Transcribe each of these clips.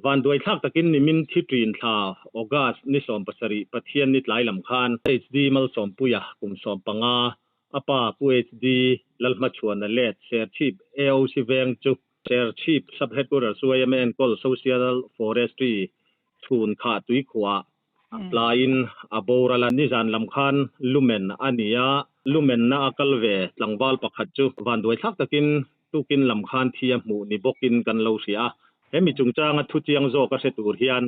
Vanduai thlak takin nimin thi ṭin thla August ni 17 Pathian ni tlai lam khan HD Malsawmpuia kum 15 a pa Pu HD Lalhmachhuana let Serchhip AOC veng chu Serchhip Sub-Headquarters YMA enkawl Social Forestry chhun khah tuikhuah tlaiin a boral a. Nizan lam khan lumen a ni a, lumenna a kal ve tlangval pakhat chu vanduai thlak takin tukin lam khan thi a hmuh ni bawkin kan lo hria a. He mi chungchanga thu chiang zawk a hre tur hian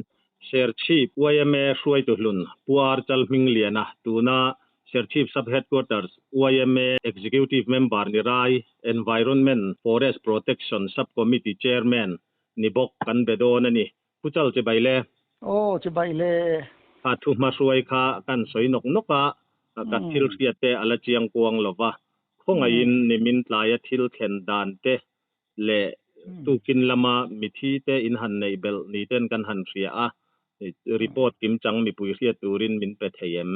Serchhip YMA hruaitu hlun Pu Archal Hmingliana tuna Serchhip Sub-Headquarters YMA Executive Member ni rai Environment Forest Protection Sub-Committee Chairman ni bawk kan be dawn a ni. Pu Chal chibai le. Aw chibai le. Kha thu hmahruai kha kan sawi nawk nawk a, ka thil hriat te a la chiang kuang lo va. Khawngaihin nimin tlaia thil thlen dan te leh tukin lama mithi te in han neih belh ni ten kan han hria a, report kimchang mipui hriat turin min pe thei em?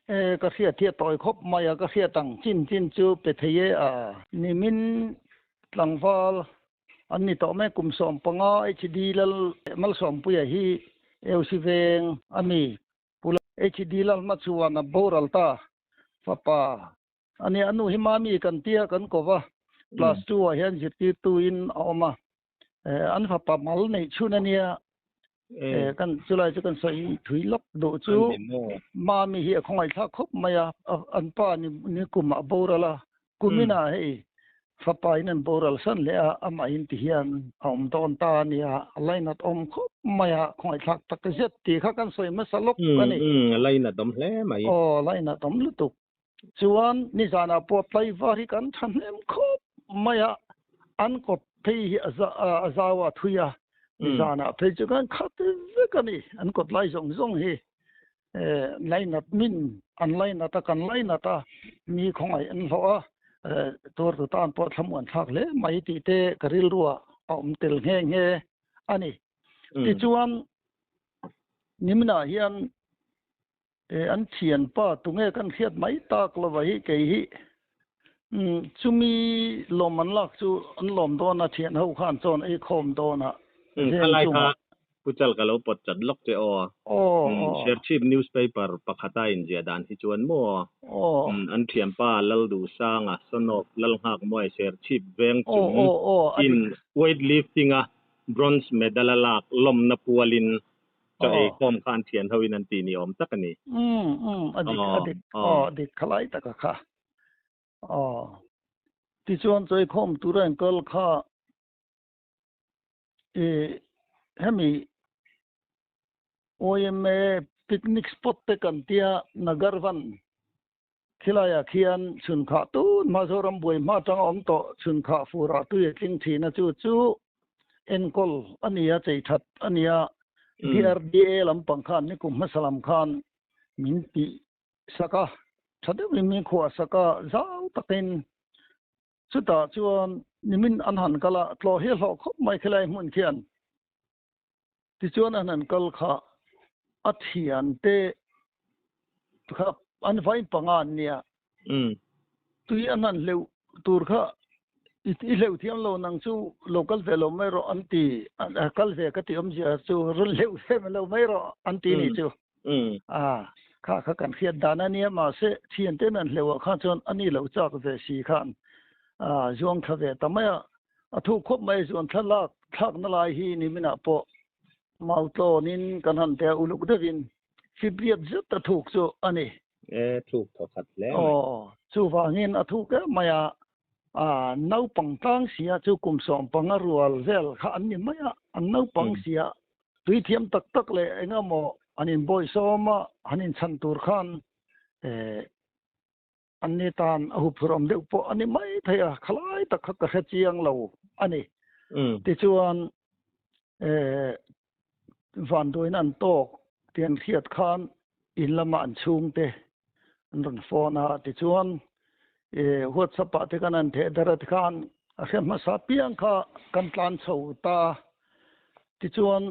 E, ka hriat hi a tawi khawp mai a, ka hriat ang chin chin chu pe thei e a. Nimin tlangval An ni tawh mai kum 15 HD Lal Malsawmpuia hi AOC veng a mi Pu HD Lal hmachuan a boral ta fapa a nia a nu hi Mami kan tia kan ko va class two ah hian zirtirtu in a awm a an fapa mal neih chhun a nia kan chulai chu kan sawi thui lawk duh chu Mami hi a khawngaihthlak khawp mai a an pa ni kum ah a boral a Kumin ah hei fapa in an boral san leh a, amah in ti hian a awm dawn ta a nia, a lainat awm khawp mai a, khawngaihthlak tak zet tih kha kan sawi hmasa lawk a ni. Umm, a lainat awm hle mai. Aw, a lainat awm lutuk. Chuan nizanah pawh tlaivar hi kan thahnem khawp mai a, an kawt phei hi a zau a, a thui a, nizanah phei chu kan khat vek a ni, an kawt lai zawng zawng hi. Lainat min an lainat a, kan lainat a, mi khawngaih an hlawh a, tuartu tan pawh thlamuan thlak hle mai tih te ka rilruah a awm tel nghe nghe a ni. Tichuan, niminah hian an thianpa tunge kan hriat mai tak lova hi kei hi chumi lawm an lak chu an lawm dawn a, thian ho khan chawn ei khawm dawn a, zeng chungah. Pu Chal ka lo pawt chat lawk che aw. Serchhip newspaper pakhata inziah dan hi chuan maw an thianpa Lalduhsanga Sonawk Lalnghakmuai Serchhip veng chung in weight lifting a bronze medal a lak lawmna pualin chaw ei khawm kha an thian ho in an ti ni awm tak a ni. A dik a dik aw a dik khalai taka kha aw tichuan chaw ei khawm tura inkal kha I hemi YMA picnic spot te kan tia Nagarvan khilaiah khian chhun khah tun hma Zoram buai hma atanga awm tawh chhun khah furah tui a tling thin a chu chu enkawl a ni a chei that a ni a DRDA lampang khan nikum hmasa lam khan min tih sak a tha deuhin min khuah sak a zau takin Chutah chuan nimin an han kal a, tlawh hi a hlawh khawp mai khilai hmun khian. Tichuan an han kal kha a thiante kha an vain panga an nia. Tui an han hleuh tur kha i hleuh thiam lo nang chu lo kal ve lo mai rawh an ti, kal ve ka ti awmzia chu rawn hleuh ve lo mai rawh an ti ni chu. A, kha kha kan hriat dan a nia, mahse thianten an hleuh ah khan chuan a ni lo chak ve si khan a zuang thla ve ta mai a, a thuk khawp mai zuan thla lak thlakna lai hi niminah pawh mau tlawnin kan han tel uluk deuhin fibriat zet a thuk chu a ni. E, thuk thaw khat hle mai. Aw, chuvangin a thuk em mai a, a naupang tlang sia chu kum 15 rual vel kha an ni mai a, an naupang sia Tui thiam tak tak leh engemaw an inbawihsawm a, an inchhan tur khan an ni tan a huphurh awm deuh pawh a ni mai thei a, khalai tak kha ka hre chiang lo a ni. Tichuan vanduaina an tawk tih an hriat khan in lama an chhungte an rawn phone a, tichuan WhatsApp ah te khan an theh dar a tikhan a hre hmasa piang kha kan tlan chho ta a, tichuan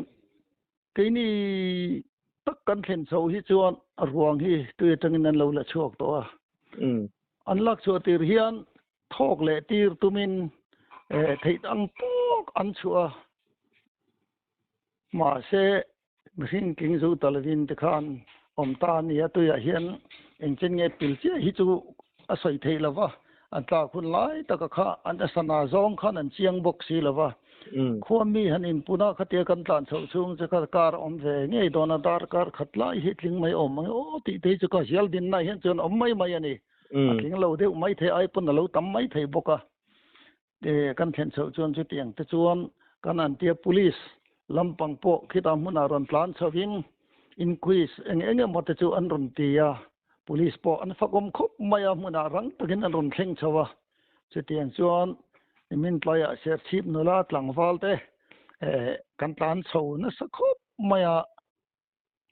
keini tak kan thlen chho hi chuan a ruang hi tui atangin an lo la chhuak tawh a, an lak chhuah tir hian thawk leh tir tumin theih ang tawk an chhuah a. Mahse mihring tling zo ta lovin tikhan awm ta a ni a, tuiah hian engchen nge pil chiah hi chu a sawi theih lo va, an tlak hun lai taka kha an a sana zawng khan an chiang bawk si lo va. Khua mi han inpun a, khatia kan tlan chhoh chhung chu kha kar a awm ve ngei dawn a, dar kar khat lai hi tling mai awm ang e aw tih te hi chu ka zial dinna hian chuan awm mai mai a ni. A tling lo deuh mai thei ai pawn a lo tam mai thei bawk a. Kan thlen chhoh chuan chutiang te chuan kan an tia police lampang pawh khitah hmunah rawn tlan chhovin inquest eng eng emaw te chu an rawn ti a, police pawh an fakawm khawp mai a, hmunah rang takin an rawn thleng chho a. Chutiang chuan nimin tlaiah Serchhip nula tlangval te kan tlan chho nasa khawp mai a.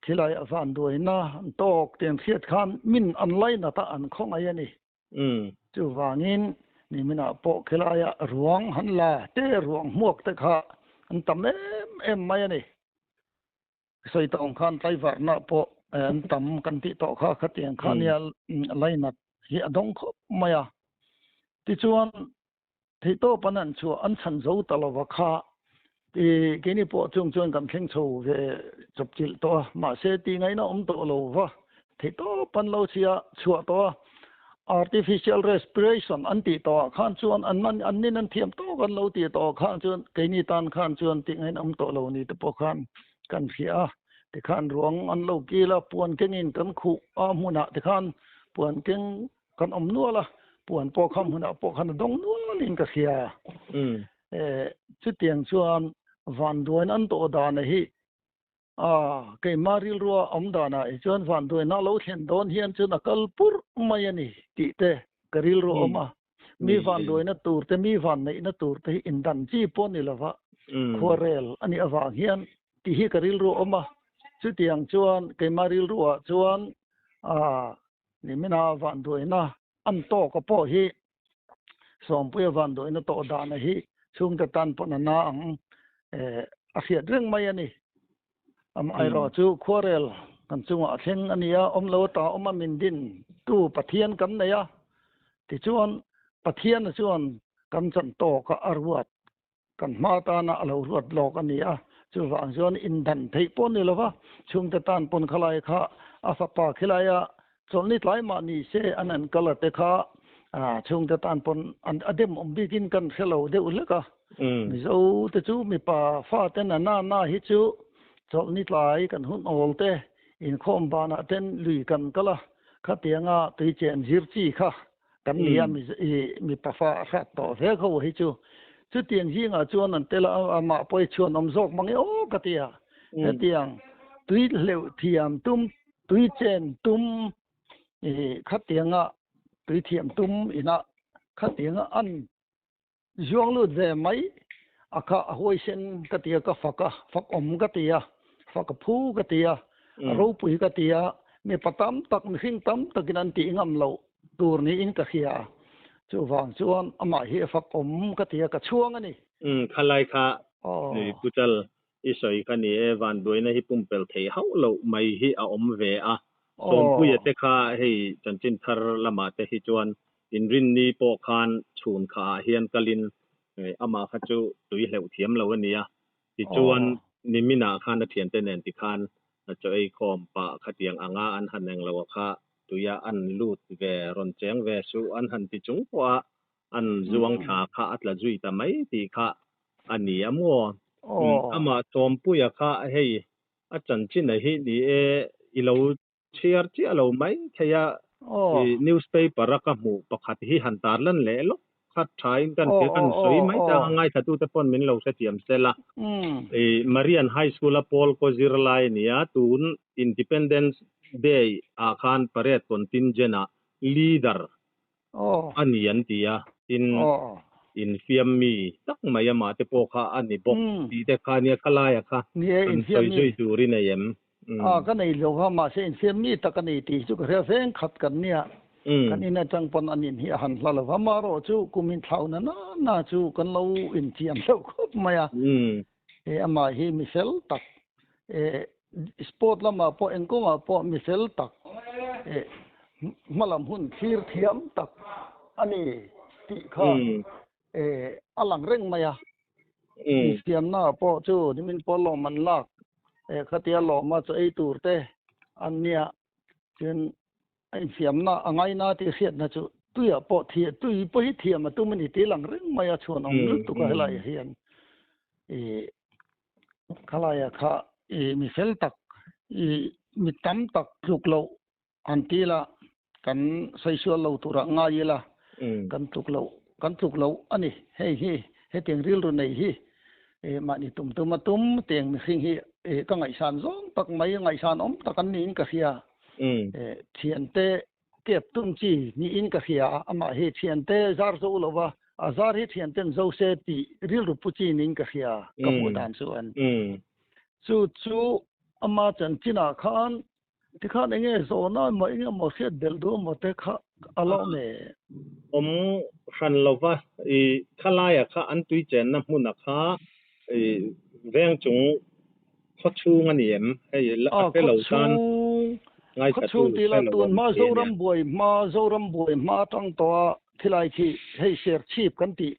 Khilai a vanduaina an tawk tih an hriat khan min an lainat a, an khawngaih a ni. Chuvangin niminah pawh khilaia ruang han la te, ruang hmuak te kha an tam em em mai a ni. Sawi tawng khan tlaivarna pawh an tam kan tih tawh kha khatiang kha nia lainat hi a dawng khawp mai a. Tichuan Theihtawp an han chhuah an chhan zo ta lova kha ti keini pawh chung chuan kan thleng chho ve chawpchilh tawh a, mahse tih ngaihna awm tawh lo va, theihtawp an lo chhia chhuah tawh a, artificial respiration an tih tawh ah khan chuan an man an nin an thiam tawk an lo tih tawh ah khan chuan keini tan khan chuan tih ngaihna awm tawh lo ni te pawh khan kan hria a, tikhan ruang an lo kil a, puan kengin kan khuh a hmunah tikhan puan keng Kan awm nual a, puan pawh kha hmunah pawh khan a dawng nualin ka hria. Chutiang chuan vanduain an tawh dana hi keimah rilrua awm danah hi chuan vanduaina lo thlen dawn hian chuan a kal pur mai a ni tih te ka rilru a awm a. Mi vanduaina tur te, mi vanneihna tur te hi indan chi pawh ni lova khuarel a nih avang hian tih hi ka rilru a awm a. Chutiang chuan keimah rilruah chuan Nimina vanduaina an tawka pawh hi Sawmpuia vanduaina tawh dana hi chhungte tan pawn a na ang a hriat reng mai a ni. Amaherawh chu khuarel kan chungah a thleng a ni a, awm lo ata awm a min din tu Pathian kan nei a, tichuan Pathiana chuan kan chan tawka a ruat Kan hma tana a lo ruat lawk a ni a, chuvang chuan indan theih pawh ni lova, chhungte tan pawn khalai kha a fapa khilaia chawlhni tlai mah ni se an an kal a te kha chhungte tan pawn an a dem awm bikin kan hre lo deuh hlek a. Mizo te chu mipa fa ten a na na hi chu chawlhni tlai kan hun awl te inkhawm banah ten lui kan kal a, khatianga tuichen zir chi kha Kan ni a, mipa fa a hrat tawh hle kho hi chu. Chutiang zingah chuan an tel a, amah pawh hi chhuan awm zawk mang e aw ka ti a. Hetiang tui hleuh thiam tum, tui chen tum, khatianga tui thiam tum inah khatianga an Zuang lut ve mai a kha a huaisen ka ti a, ka fak a, fak awm ka ti a, fak a phu ka ti a, a ropui ka ti a, mipa tam tak, mihring tam takin an tih ngam loh tur niin ka hria a, chuvang chuan amah hi a fak awm ka ti a, ka chhuang a ni. Umm, khalai kha Pu Chal i sawi kha ni e, vanduaina hi pumpelh theih hauh loh mai hi a awm ve a. Sawmpuia te kha hei chanchin thar lamah te hi chuan inrinni pawh khan chhun khaah hian kalin amah kha chu tui hleuh thiam lo a nia. Tichuan niminah khan a thiante nen tikhan chaw ei khawm pah khatiang anga an han eng lo a kha tuia an lut ve rawn cheng ve suh an han ti chung pawh a an zuang thla kha a tla zui ta mai tih kha a ni a maw? Amah Sawmpuia kha hei a chanchin a hi ni e, i lo chhiar chiah lo mai thei a, i newspaper a ka hmuh pakhat hi han tar lan leh lawk khat tha in kan hria kan sawi mai chang a ngaithlatute pawn min lo hrethiam sel a. I Marian High School a Paul kaw zirlai a ni a, tun Independence Day ah khan parade contingent ah leader a ni an ti a, tin infiam mi tak mai amah te pawh kha a ni bawk tih te kha nia khalaia kha an sawi zui tur i nei em? A ka nei lo kha mahse infiam mi tak a ni tih chu ka hria veng khat kan nia kan in atang pawn an in hi a han hla lo va amaherawh chu kum inthlauhna na na chu kan lo inchian deuh khawp mai a he amah hi mi fel tak sport lamah pawh eng kawngah pawh mi fel tak hmalam hun thlir thiam tak a ni tih kha a lang reng mai a. Infiamna pawh chu nimin pawh lawm an lak Khatia lawma chaw ei tur te an nia chuan a infiamna a ngaina tih hriatna chu tuiah pawh thi tui pawh hi thiam a tum a ni tih lang reng mai a chhuan awm lutuk a helaiah hian i khalaiah kha i mi fel tak i mi tam tak tluk loh an ti la kan sawi sual lo turah ngai ila kan tluk loh kan tluk loh a ni hei hi hetiang rilru nei hi mahni tum tum a tum tiang mihring hi ka ngaihsan zawng tak mai ngaihsan awm tak an niin ka hria thiante kep tum chi niin ka hria amah hi thiante zar zo lova a zar hi thianten zo se tih rilru pu chi niin ka hria ka hmuh dan chuan chu chu ama chanchinah khan Tikhan enge zawhna emaw enge maw hriat belh duh emaw te kha a lo awm e. Awm hran lova i khalaia kha an tui chenna hmuna kha i veng chung khaw chhung a ni em? Hei a hre lo tan ngaithla tu hre lo awm thei a nia. Buai hma Zoram buai hma atang tawh a thilai khi hei Serchhip kan tih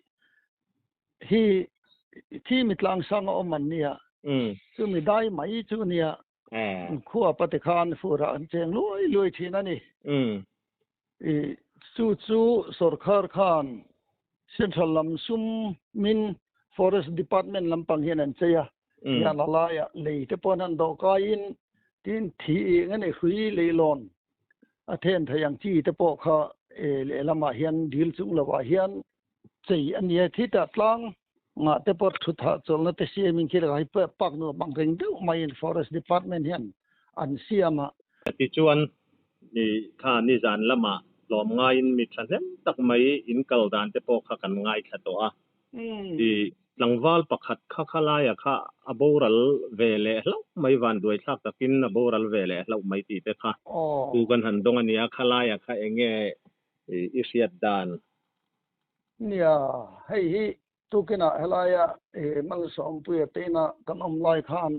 hi thi mitlangsang a awm an nia chumi dai mai chu nia. Khua pate khan furah an cheng luai luai thin a ni. I chu chu sorkar khan Central lam sum min Forest Department lampang hian an chei a, hian a laiah lei te pawh an han dawh kaiin tin thi eng a ni hrui leilawn a then thei ang chi te pawh kha lehlamah hian dil chung lovah hian chei a ni a, khitah tlang ngah te pawh thu thah chawlhna te siamin khi lakah hi park nuam ang reng deuh maiin Forest Department hian an siam a. Tichuan, ni kha nizan lamah hlawm ngaiin mi thahnem tak mai in kal dan te pawh kha kan ngaithla tawh a. I tlangval pakhat kha kha laia kha a boral ve leh hlauh mai, vanduai thlak takin a boral ve leh hlauh mai tih te kha thu kan han dawng a nia, kha laia kha eng nge i hriat dan? Nia, hei hi tukinah helaia Malsawmpuia te ina kan awm lai khan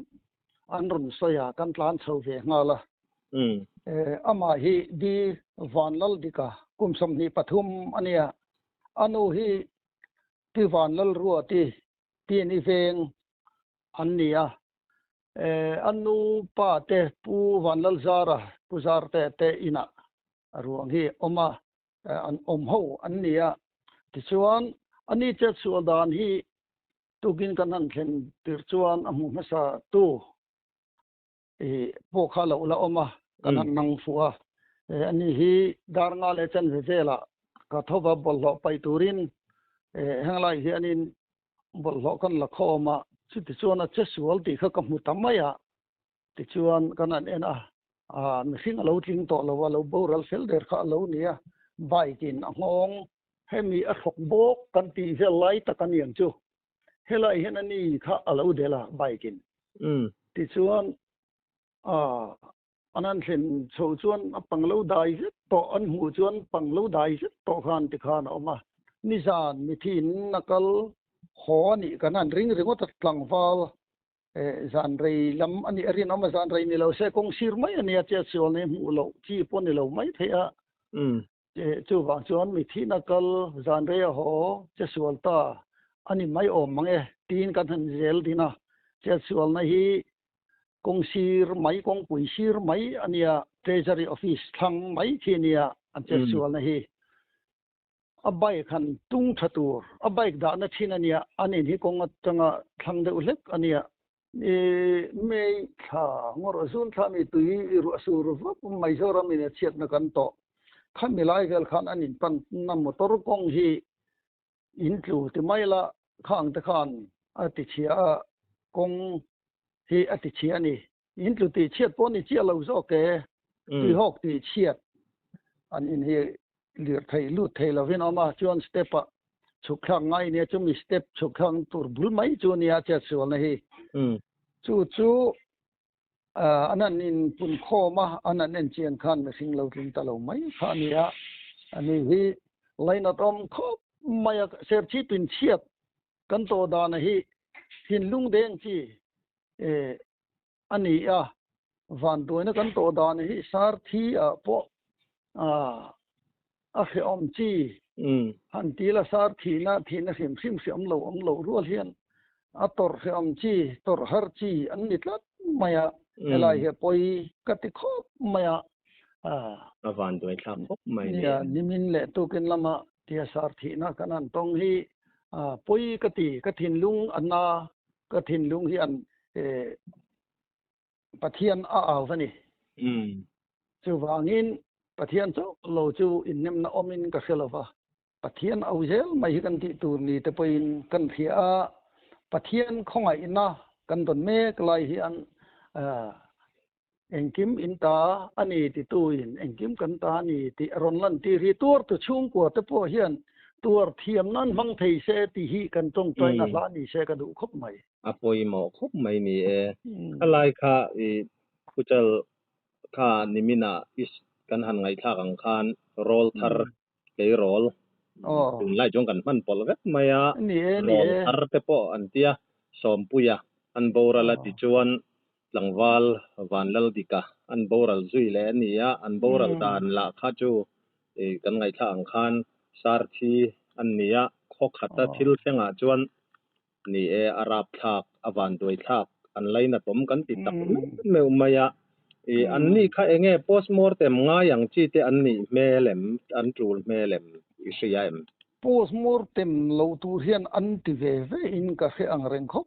an rawn sawi a, kan tlan chho ve nghal a. Amah hi Di Vanlaldika kum 23 a nia, a nu hi Pi Vanlalruati tin i veng an ni a. A nu pa te Pu Vanlalzara, Pu Zarte te inah a ruang hi awm a. an awm ho an ni a. Tichuan, a ni chetsual dan hi tukin kan han thlen tir chuan a hmu hmasa tu i pawh kha lo la awm a, kan han nang fuh a. A ni hi dar nga leh chanve velah ka thova bawlhhlawh paih turin henglai hianin bawlhhlawh kan la khawm a, chutichuan a chesual tih kha ka hmu ta mai a. Tichuan kan han en a, ah mihring a lo tling tawh lo a, lo boral fel der kha a lo ni a, bike in a nghawng hemi a hrawk bawk kan tih vel lai tak a ni ang chu, helai hian a ni kha a lo del a bike in. Tichuan ah an han thlen chho chuan a pang lo dai zet tawh an hmuh chuan pang lo dai zet tawh khan tikhan a awm a, nizan mithi in a kal haw a nih kan han ring ringawt a tlangval Zan rei lam a nih a rinawm a, zan rei ni lo se kawng sir mai a nia, chet sual nei hmuh loh chi pawh ni lo mai thei a. Chuvang chuan mi thihna kal zan rei a haw che sual ta a ni mai awm mang e tiin kan han zel din a. Chet sualna hi kawng sir mai, kawngpui sir mai a nia, Treasury Office thlang mai khi a nia an chet sualna hi. A bike han tung tha tur, a bike dahna thin a nia, an in hi kawng atanga thlang deuh hlek a nia. I May thla ngawrh zun thla mi tui i ruah sur vak mai Zoram in a chhiatna kan tawh. Khami lai vel khan an in panna motor kawng hi in tlu ti mai la, khang te khan a ti chhia a, kawng hi a ti chhia a ni. In tlu tih chhiat pawh ni chiah lo zawk e, tuihawk tih chhiat an in hi lirthei lut thei lovin a awm a, chuan step ah chhuk thlak ngai nia chumi step chhuk thlak tur bul mai chu nia chet sualna hi. Chu chu an han in pun khawm a, an han en chian khan mihring lo tling ta lo mai kha a ni a, ani hi lainat awm khawp mai a, serchhip in chhiat kan tawh dana hi thinlung deng chi a ni a, vanduaina kan tawh dan hi sar thi ah pawh a hrehawm chi han ti la, sar thihna thihna hrim hrim hreawm lo awm lo rual hian a tawrh hrehawm chi, tawrh har chi an ni tlat mai a helai hi pawi ka ti khawp mai a. A van duai thlak khawp mai ni. Nia, nimin leh tukin lama tia sar thihna kan han tawng hi pawi ka ti, ka thinlung a na, ka thinlung hi an Pathian a au a ni. Chuvangin Pathian chauh lo chu innemna awmin ka hre lova, Pathian au zel mai hi kan tih tur ni te pawhin kan hria a, Pathian khawngaihna kan dawn mek lai hian engkim in ta a ni tituin engkim kan ta a ni tih a rawn lantir hi tuartu chhungkua te pawh hian tuar thiam nan hmang thei se tih hi kan tawngtaina hla ni se ka duh khawp mai. A pawimawh khawp mai ni e. A lai kha i Khuchal kha niminah kan han ngaihthlak ang khan rawl thar tleirawl tunlai chuan kan hman pawlh vek mai a, rawl thar te pawh an tia Sawmpuia an boral a ti chuan tlangval Vanlaldika an boral zui leh a ni a, an boral dan lah kha chu kan ngaihthlak ang khan Sarthi an ni a, khaw khata thil thlengah chuan Ni e, a rapthlak, a vanduaithlak, an lainatawm kan ti tak meuh meuh mai a. I an nih kha enge postmortem ngai ang chi te an nih hmel em, an tul hmel em, i hria em? Postmortem lo tur hian an ti ve ve in ka hre ang reng khawp.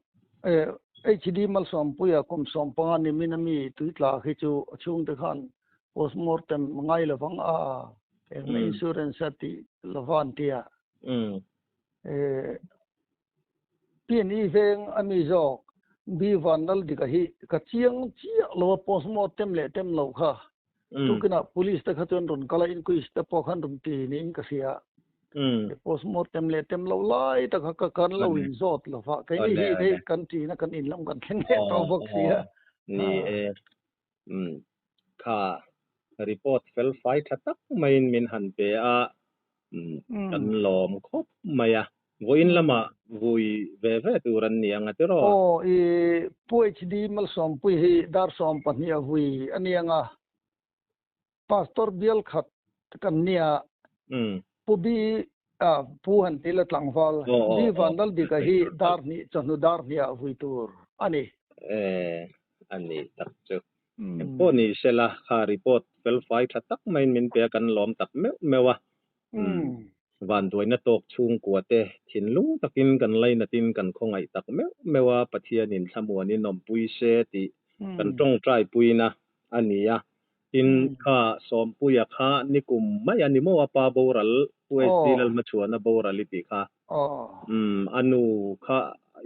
HD Malsawmpuia kum 15 nimin ami tuitla khi chu a chhungte khan postmortem ngai lovang a, engmah insurance a tih lova an ti a. PNE veng a mi zawk B Vanlaldika hi ka chiang chiah lo a postmortem leh tem lo kha. Tukinah police te kha chuan rawn kal a inquest te pawh khan rawn ti niin ka hria. Postmortem leh tem lo lai tak kha ka kan lo in zawt lo va. Keini hi hei kan ṭin a kan in lam kan thleng leh tawh bawk si a. Ni e. Kha report fel fai tha tak maiin min han pe a. Kan lawm khawp mai a, vawiin lamah vui ve ve tur an ni ang a tiraw? Aw, i Pu HD Malsawmpui hi dar 12 a vui a ni ang a, Pastor bial khat kan nia, Pu B, Pu han ti la tlangval, B Vanlaldika hi dar hnih chawhnu dar hnih ah vui tur a ni. E, a ni tak chu. Engpawh ni sela, kha report felfai tha tak maiin min pe a, kan lawm tak meuh meuh a. Vanduaina tawk chhungkua te thinlung takin kan lainatin kan khawngaih tak meuh meuh a, Pathianin thlamuanin awmpui se tih kan tawngtai puina a ni a. Tin, kha Sawmpuia kha nikum mai a ni maw a pa boral, Pu HD Lalhmachhuana boral i tih kha. A nu kha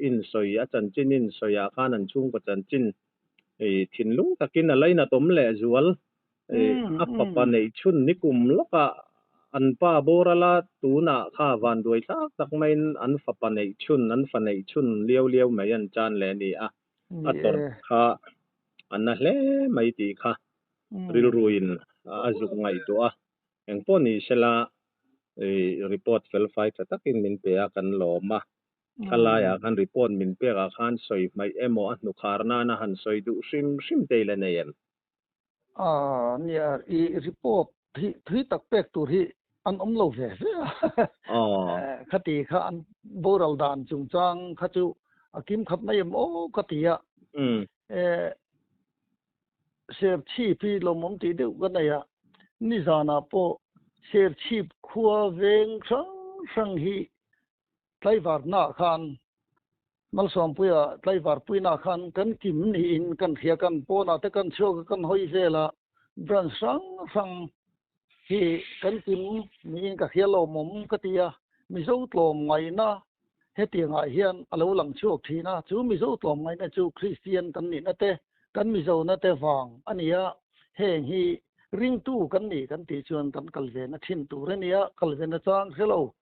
insawi, a chanchin insawiah khan an chhungkaw chanchin Hei thinlung takin a lainatawm leh zual. A fapa neih chhun nikum lawkah an pa borala tunah kha vanduai thlak tak maiin an fapa neih chhun, an fa neih chhun liau liau mai an chan leh a ni a. A tawrh kha a na hle mai tih kha rilruin a zuk ngaihtuah a. Engpawh ni sela report felfai tha takin min pe a, kan lawm a. Thlalaiah khan report min pekah khan sawi hmaih emaw a hnukhar nana han sawi duh hrim hrim te ila nei em? Aaa nia, i report hi thui tak pek tur hi an awm lo ve ve a. Khati kha an boral dan chungchang kha chu a kim khat mai em aw ka ti a. Serchhip hi lawmawm tih deuh ka nei a, nizanah pawh Serchhip khua veng hrang hrang hi Tlaivarnaah khan Malsawmpuia tlaivarpuinaah khan kan kim niin kan hria, kan pawnah te kan chhuak a, kan hawi vel a, branch hrang hrang hi kan kim niin ka hria lawmawm ka ti a, Mizo tlawmngaihna hetiangah hian a lo lang chhuak thin a, chu Mizo tlawmngaihna chu Kristian kan nihna te, kan Mizona te vang a ni a, heng hi ringtu kan ni kan tih chuan kan kal ve na thin tur a ni a, kal ve na chang hre lo.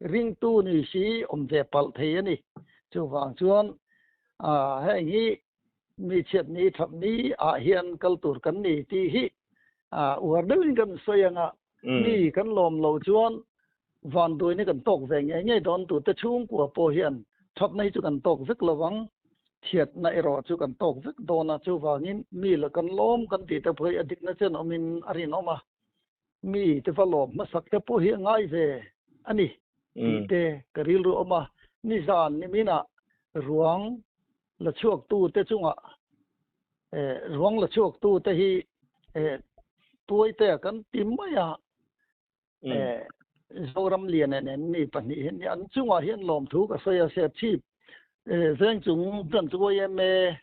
Ringtu ni si awm ve palh thei a ni. Chuvang chuan heng hi mi chhiat ni that ni ah hian kal tur kan ni tih hi uar deuhin kan sawi ang a, mi kan lawm lo chuan vanduaina kan tawk ve ngei ngei dawn tute chhungkua pawh hian thatna hi chu kan tawk vek lo ang, chhiatna erawh chu kan tawk vek dawn a, chuvangin mi la kan lawm kan tih te pawh hi a dikna chen awmin a rinawm a. Mi te va lawm hmasak te pawh hi a ngai ve a ni tih te ka rilru awm a, nizan niminah ruang la chhuaktu te chungah Ruang la chhuak tu te hi tuaite a kan ti mai a, Zoram lian en en ni pahnih hi an chungah hian lawmthu ka sawi a, Serchhip veng chung branch yma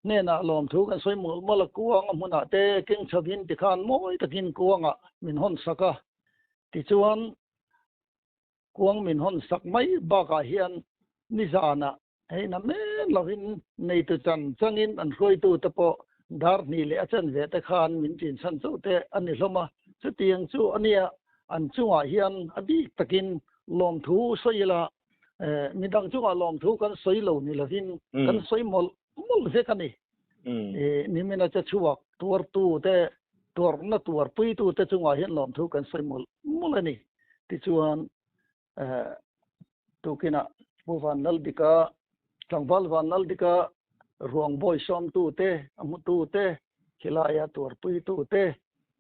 hnenah lawmthu kan sawi mawlh mawlh a, kuang a hmunah te keng chhovin tikhan mawi takin kuangah min hawn sak a, tichuan kuang min hawn sak mai bakah hian nizanah Hei na men lovin neitu chan changin an hruaitute pawh dar hnih leh a chanve te khan min chinchhan chauh te a ni hlawm a. Chutiang chu a nia, an chungah hian a bik takin lawmthu sawi ila, midang chungah lawmthu kan sawi lo ni lovin kan sawi mawlh mawlh vek a ni. Nimina che chhuak tuartute, tuarna tuarpuitute chungah hian lawmthu kan sawi mawlh mawlh a ni. Tichuan, Tukinah Pu Vanlaldika, tlangval Vanlaldika ruang bawi sawmtute, a hmutute, khilaia tuarpuitute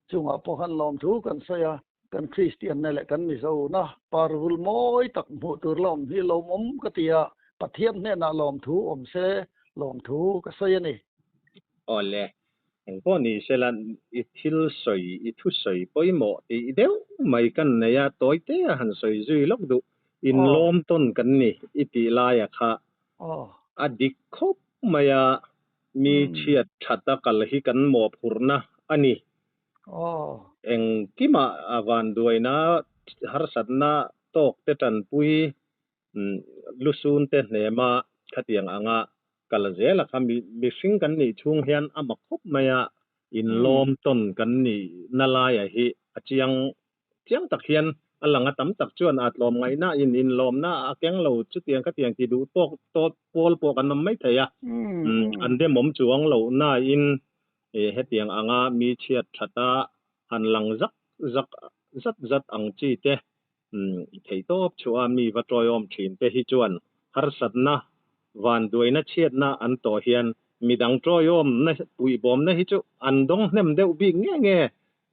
chungah pawh khan lawmthu kan sawi a, kan Kristianna leh kan Mizona parvul mawi tak hmuh tur la awm hi lawmawm ka ti a, Pathian hnenah lawmthu awm se lawmthu ka sawi a ni. Awle, Engpawh ni sela i thil sawi, i thusawi pawimawh tih deuh mai kan nei a, tawi te a han sawi zui lawk duh. Inlawm tawn kan ni i tih laia kha a dik khawp mai a, mi chhiat that a kal hi kan mawhphurhna a ni. Engkimah a vanduaina harsatna tawk te tanpui lusun te hnema khatiang anga kal zel a kha mihring kan nih chhung hian a mak khawp mai a, inlawm tawn kan nih na laia hi a chiang chiang tak hian a lang a, tam tak chuan a tlawm ngaihna in inlawmna a keng lo chutiang khatiang ti duh tawk tawt pawl pawh kan awm mai thei a, an demawm chuang loh nain hetiang anga mi chhiat that a han lang zak zak zat zat ang chi te Theihtawp chhuah a mi va tawiawm thin te hi chuan harsatna, vanduaina chhiatna an tawh hian midang tawiawmna puihbawmna hi chu an dawng hnem deuh bik nge nge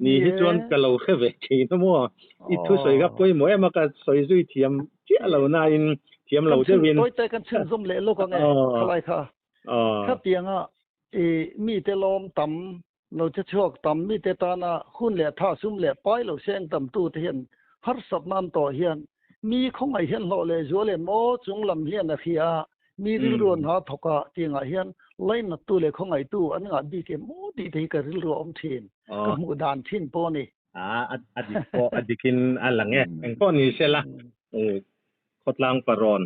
ni hi chuan ka lo hre ve thin a maw? I thusawi kha pawimawh em a ka sawi zui thiam chiah lo nain thiam lo deuhin. Tawite kan chhunzawm leh lawk ang e khalai kha. Khatianga i mite lawm tam Lo che chhuak tam mite tana hun leh tha sum leh pai lo seng tamtute hian harsatna an tawh hian mi khawngaih hian hlawh leh zual em aw chung lam hian a hria a, mi rilru an ha thawk a tiangah hian lainattu leh khawngaihtu an ngah bik em aw tih te hi ka rilru a awm thin, ka hmuh dan thin pawh a ni. A dik pawh a dikin a lang e. Eng pawh ni sela khawtlang parawn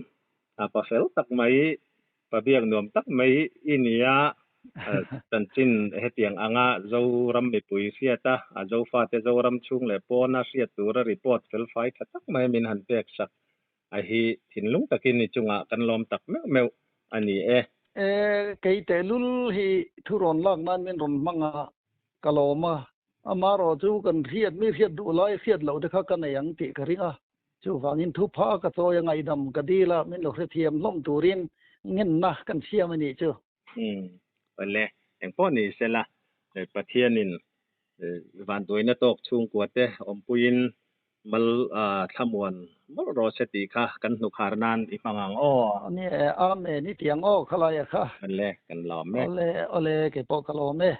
pa fel tak mai Pabiak nuam tak mai i nia, chanchin hetiang anga Zoram mipui hriat a, a Zofate Zoram chhung leh pawna hriat tura report felfai tha tak mai min han pek sak a hi thinlung takin i chungah kan lawm tak meuh meuh a ni e. E, kei tehlul hi thu rawn lak nan min rawn hmang a, ka lawm a, amarawh chu kan hriat mi hriat duh lai hriat loh te kha ka nei ang tih ka ring a, Chuvangin thupha ka chawi a ngaihdam ka dil a, min lo hrethiam hlawm turin ngenna kan siam a nih chu. Umm, awle, engpawh ni sela, Pathianin vanduaina tawk chhungkua te awmpuiin mal thlamuan mawlh rawh se tih kha kan hnukhar nan i hmang ang aw. Ni e, Amen i ti ang aw khalai a kha. Awle, kan lawm e. Awle, awle, keipawh ka lawm e.